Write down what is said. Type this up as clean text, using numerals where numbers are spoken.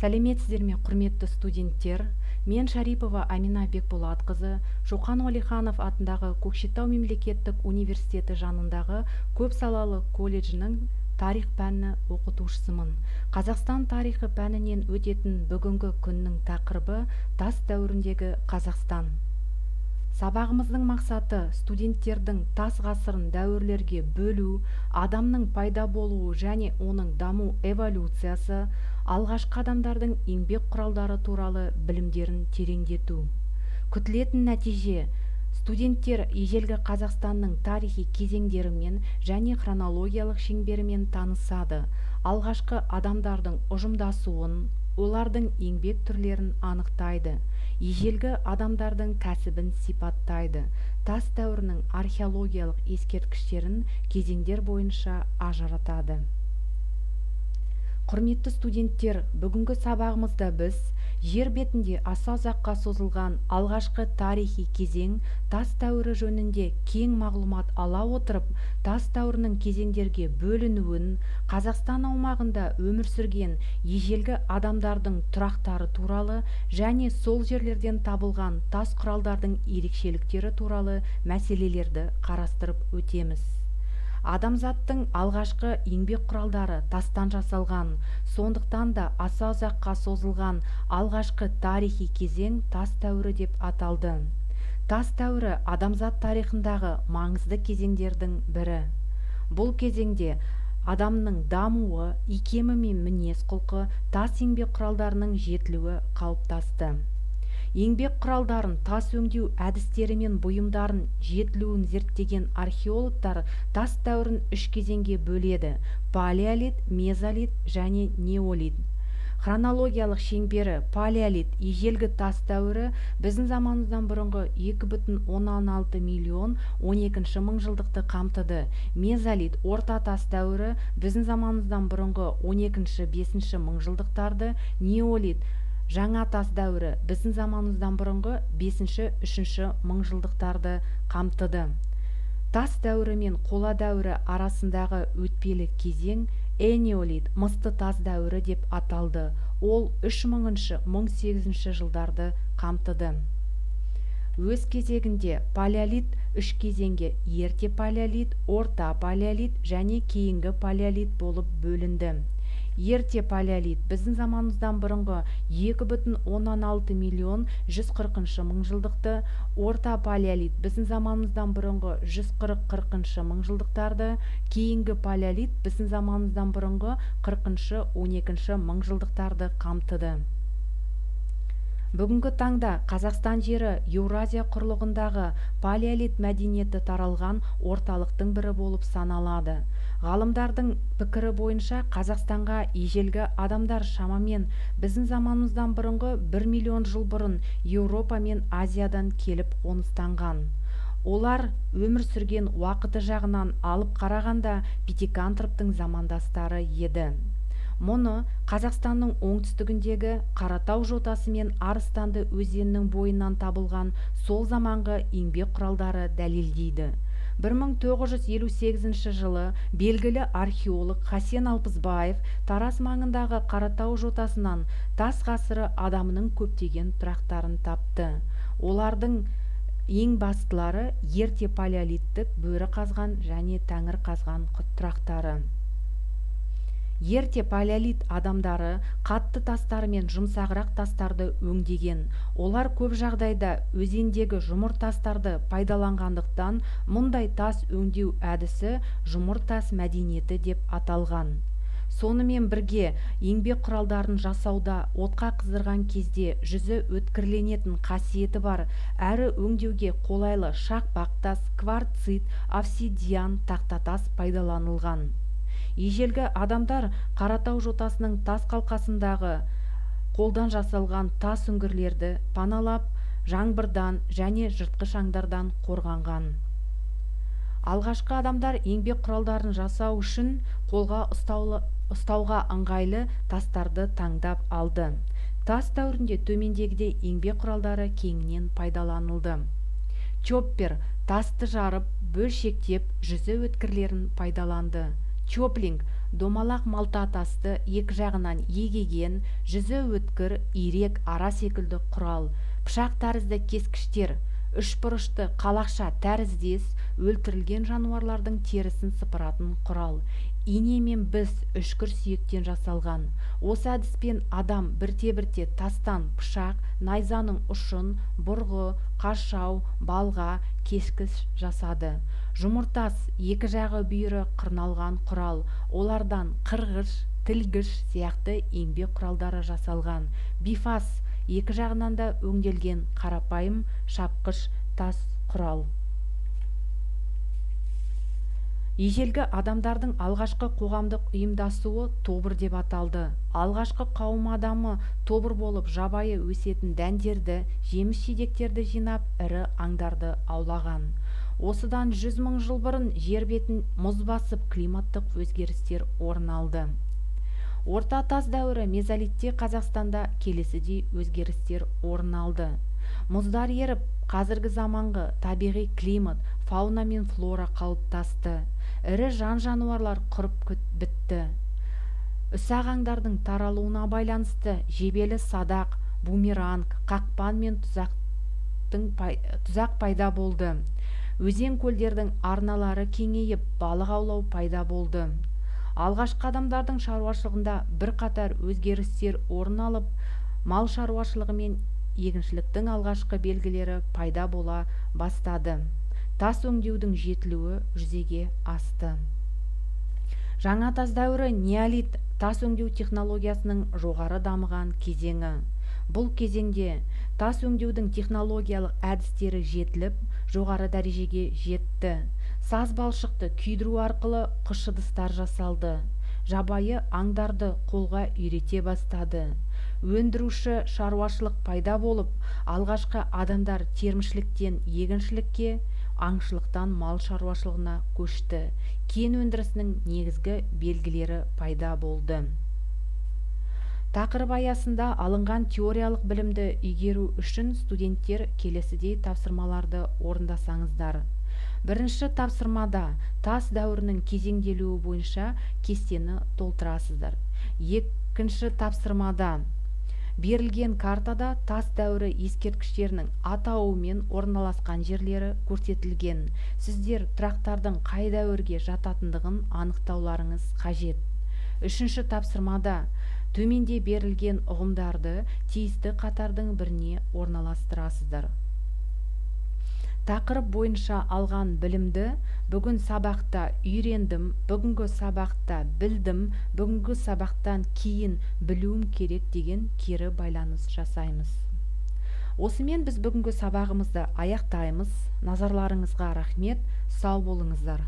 Сәлеметсіздер ме, құрметті студенттер! Мен Шарипова Амина Бекболатқызы, Шоқан Уәлиханов атындағы Көкшетау мемлекеттік университеті жанындағы көпсалалы колледжінің тарих пәні оқытушысымын. Қазақстан тарихы пәнінен өтетін бүгінгі күннің тақырыбы – тас дәуіріндегі Қазақстан. Сабағымыздың мақсаты – студенттердің тас ғасырын дәуірлерге бөлу, адамның пайда болуы және оның даму эволюциясы, алғашқы адамдардың еңбек құралдары туралы білімдерін тереңдету. Күтілетін нәтиже: студенттер ежелгі Қазақстанның тарихи кезеңдерімен және хронологиялық шеңберімен танысады, алғашқы адамдардың ұжымдасуын, олардың еңбек түрлерін анықтайды, ежелгі адамдардың кәсібін сипаттайды, тас дәуірінің археологиялық ескерткіштерін кезеңдер бойынша ажыратады. Құрметті студенттер, бүгінгі сабағымызда біз жер бетінде аса ұзаққа созылған алғашқы тарихи кезең – тас дәуірі жөнінде кең мағлұмат ала отырып, тас дәуірінің кезеңдерге бөлінуін, Қазақстан аумағында өмір сүрген ежелгі адамдардың тұрақтары туралы және сол жерлерден табылған тас құралдардың ерекшеліктері туралы мәселелерді қарастырып өтеміз. Адамзаттың алғашқы еңбек құралдары тастан жасалған, сондықтан да аса ұзаққа созылған алғашқы тарихи кезең тас дәуірі деп аталды. Тас дәуірі – адамзат тарихындағы маңызды кезеңдердің бірі. Бұл кезеңде адамның дамуы, икемі мен мінез-құлқы, тас еңбек құралдарының жетілуі қалыптасты. Еңбек құралдарын, тас өңдеу әдістері мен бұйымдарын жетілуін зерттеген археологтар тас дәуірін үш кезеңге бөледі: палеолит, мезолит және неолит. Хронологиялық шеңбері: палеолит – ежелгі тас дәуірі, біздің заманымыздан бұрынғы 2,6 миллион 12 мыңжылдықты қамтыды. Мезолит – орта тас дәуірі, біздің заманымыздан бұрынғы 12-5 мыңжылдықтарды. Неолит – жаңа тас дәуірі, біздің заманымыздан бұрынғы 5-3 мыңжылдықтарды қамтыды. Тас дәуірі мен қола дәуірі арасындағы өтпелі кезең энеолит – мысты тас дәуірі деп аталды. Ол 3000-1800 жылдарды қамтыды. Өз кезегінде палеолит үш кезеңге: ерте палеолит, орта палеолит және кейінгі палеолит болып бөлінді. Ерте палеолит – біздің заманымыздан бұрынғы 2,6 миллион 140 мыңжылдықты, орта палеолит – біздің заманымыздан бұрынғы 140-40 мыңжылдықтарды, кейінгі палеолит – біздің заманымыздан бұрынғы 40-12 мыңжылдықтарды қамтыды. Бүгінгі таңда Қазақстан жері Еуразия құрлығындағы палеолит мәдениеті таралған орталықтың бірі болып саналады. Ғалымдардың пікірі бойынша, Қазақстанға ежелгі адамдар шамамен біздің заманымыздан бұрынғы 1 миллион жыл бұрын Еуропа мен Азиядан келіп қоныстанған. Олар өмір сүрген уақыты жағынан алып қарағанда, питекантроптың замандастары еді. Мұны Қазақстанның оңтүстігіндегі Қаратау жотасы мен Арыстанды өзенінің бойынан табылған сол заманғы еңбек құралдары дәлелдейді. 1958 жылы белгілі археолог Хасен Алпысбаев Тараз маңындағы Қаратау жотасынан тас ғасыры адамының көптеген тұрақтарын тапты. Олардың ең бастылары – ерте палеолиттік Бөріқазған және Тәңірқазған тұрақтары. Ерте палеолит адамдары қатты тастар мен жұмсағырақ тастарды өңдеген. Олар көп жағдайда өзендегі жұмыр тастарды пайдаланғандықтан, мұндай тас өңдеу әдісі жұмыр тас мәдениеті деп аталған. Сонымен бірге еңбек құралдарын жасауда отқа қыздырған кезде жүзі өткірленетін қасиеті бар әрі өңдеуге қолайлы шақпақ тас, кварцит, обсидиан, тақтатас пайдаланылған. Ежелгі адамдар Қаратау жотасының тас қалқасындағы қолдан жасалған тас үңгірлерді паналап, жаңбырдан және жыртқыш аңдардан қорғанған. Алғашқы адамдар еңбек құралдарын жасау үшін қолға ұстауға ыңғайлы тастарды таңдап алды. Тас дәуірінде төмендегідей еңбек құралдары кеңінен пайдаланылды: чоппер – тасты жарып, бөлшектеп, жүзі өткірлерін пайдаланды; чоплинг – Домалақ малта тасты екі жағынан егеген, жүзі өткір, ирек, ара секілді құрал. Пышақ тәрізді кескіштер, үшбұрышты қалақша тәріздес, өлтірілген жануарлардың терісін сыпыратын құрал. Ине мен біз үшкір сүйектен жасалған. Осы әдіспен адам бірте-бірте тастан пышақ, найзаның ұшын, бұрғы, қашау, балға, кескіш жасады. Жұмыртас, екі жағы бүйірі қырналған құрал. Олардан қырғыш, тілгіш сияқты еңбек құралдары жасалған. Бифас, екі жағынан да өңделген қарапайым шапқыш тас құрал. Ежелгі адамдардың алғашқы қоғамдық ұйымдасуы тобыр деп аталды. Алғашқы қауым адамы тобыр болып жабайы өсетін дәндерді, жеміс-жидектерді жинап, ірі аңдарды аулаған. Осыдан 100 000 жыл бұрын жер бетін мұз басып, климаттық өзгерістер орын алды. Орта тас дәуірі мезолитте Қазақстанда келесідей өзгерістер орын алды. Мұздар еріп, қазіргі заманғы табиғи климат, фауна мен флора қалыптасты. Ірі жан-жануарлар құрып бітті. Ұсақ аңдардың таралуына байланысты жебелі садақ, бумеранг, қақпан мен тұзақ пайда болды. Өзен көлдердің арналары кеңейіп, балық аулау пайда болды. Алғашқы адамдардың шаруашылығында бірқатар өзгерістер орын алып, мал шаруашылығы мен егіншіліктің алғашқы белгілері пайда бола бастады. Тас өңдеудің жетілуі жүзеге асты. Жаңа тас дәуірі неолит тас өңдеу технологиясының жоғары дамыған кезеңі. Бұл кезеңде тас өңдеудің технологиялық әдістері жетіліп, жоғары дәрежеге жетті. Саз балшықты күйдіру арқылы қыш ыдыстар жасалды. Жабайы аңдарды қолға үйрете бастады. Өндіруші шаруашылық пайда болып, алғашқы адамдар терімшіліктен егіншілікке, аңшылықтан мал шаруашылығына көшті. Кен өндірісінің негізгі белгілері пайда болды. Тақырып аясында алынған теориялық білімді игеру үшін студенттер келесідей тапсырмаларды орындасаңыздар. Бірінші тапсырмада тас дәуірінің кезеңделуі бойынша кестені толтырасыздар. Екінші тапсырмада берілген картада тас дәуірі ескерткіштерінің атауы мен орналасқан жерлері көрсетілген. Сіздер тұрақтардың қай дәуірге жататындығын анықтауларыңыз қажет. Үшінші тапсырмада төменде берілген ұғымдарды тиісті қатардың біріне орналастырасыздар. Тақырып бойынша алған білімді бүгін сабақта үйрендім, бүгінгі сабақта білдім, бүгінгі сабақтан кейін білуім керек деген кері байланыс жасаймыз. Осымен біз бүгінгі сабағымызды аяқтаймыз. Назарларыңызға рахмет, сау болыңыздар.